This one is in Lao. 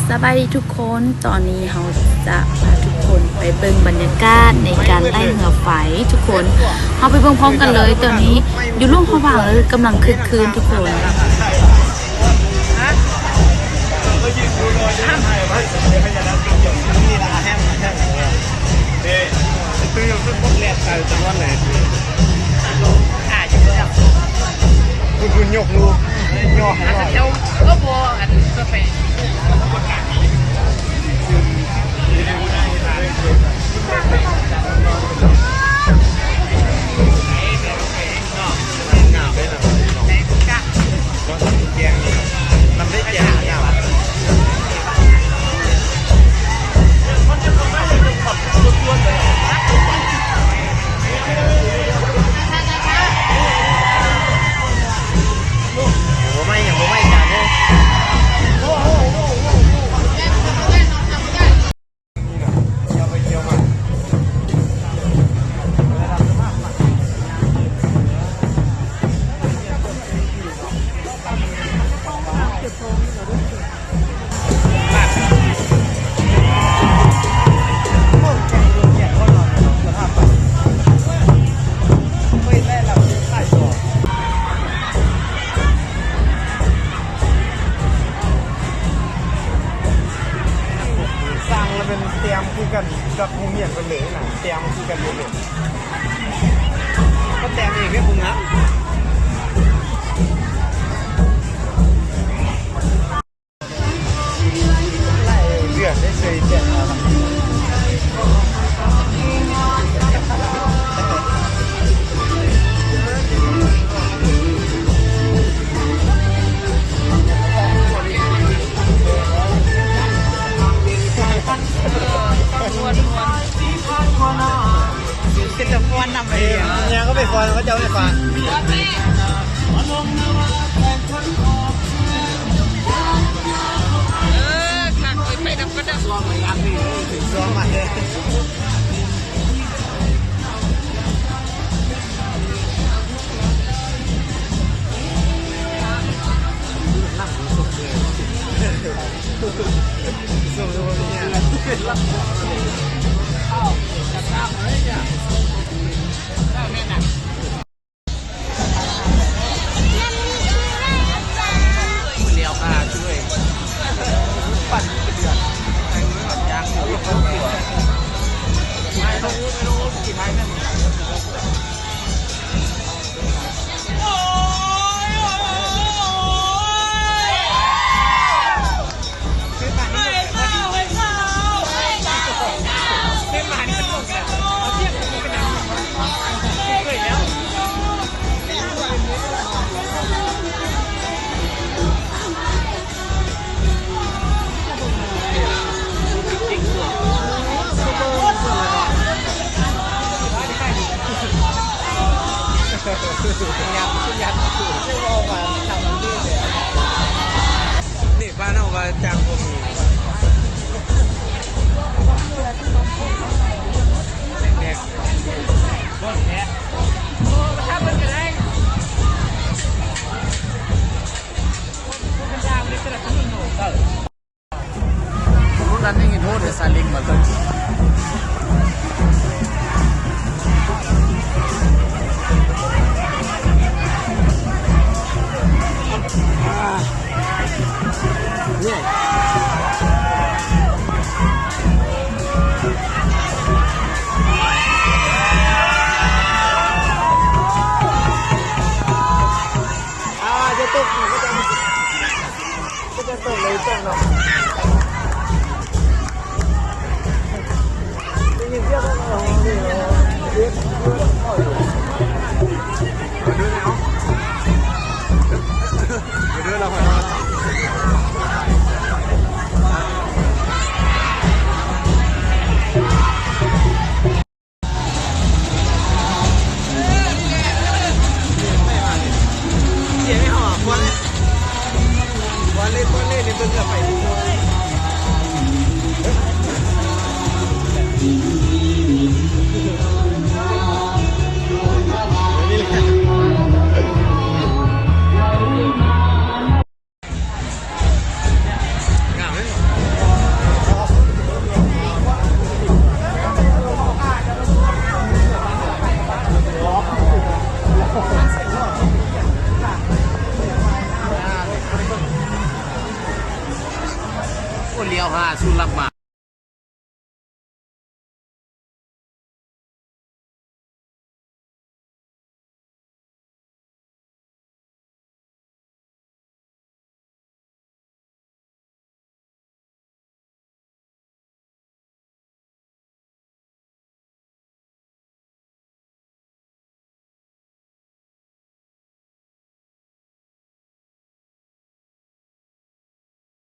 ສະບາຍດີທຸກຄົນ, ຕອນນີ້ເຮົາຈະພາທຸກຄົນໄປເບິ່ງບັນຍາກາດໃນການໄລ່ເຮືອໄຟ. ທຸກຄົນ ເຮົາໄປເບິ່ງພ້ອມກັນເລີຍ. ຕອນນີ້ຢູ່ຫຼວງພະບາງເລີຍ ກຳລັງຄຶກຄື້ນທຸກຄົນ. ສ້າງລະແມ່ນແຕ້ມຄືກັນກັບໂຮງຮຽນເພິ່ນເລີຍນະ, ແຕ້ມຄືກັນເລີຍ. ກໍແຕ້ມເອງເດ້ ຜູ້ງາມ. ເລືອດໄດ້ເຊີຍແຈກເອົາລະ. ເປັນຕາຟ້ອນນຳໄປເດ. ເອີ ຍ່າງເຂົ້າໄປຟ້ອນ ເຂົາເຈົ້າໄປຟ້ອນ. ເອີ ຄັກເວີຍ ໄປນຳກັນເດີ. ຊ່ວງມາເດີ. ນີ້ບ້ານເຮົາວ່າຈ້າງບໍ່ມີ. ລົດອັນນີ້ເຫັນໂຫດເດ ຊາເລັງມາເລີຍ. ນີ້ແຫຼະ. ພາສູນລັບມາ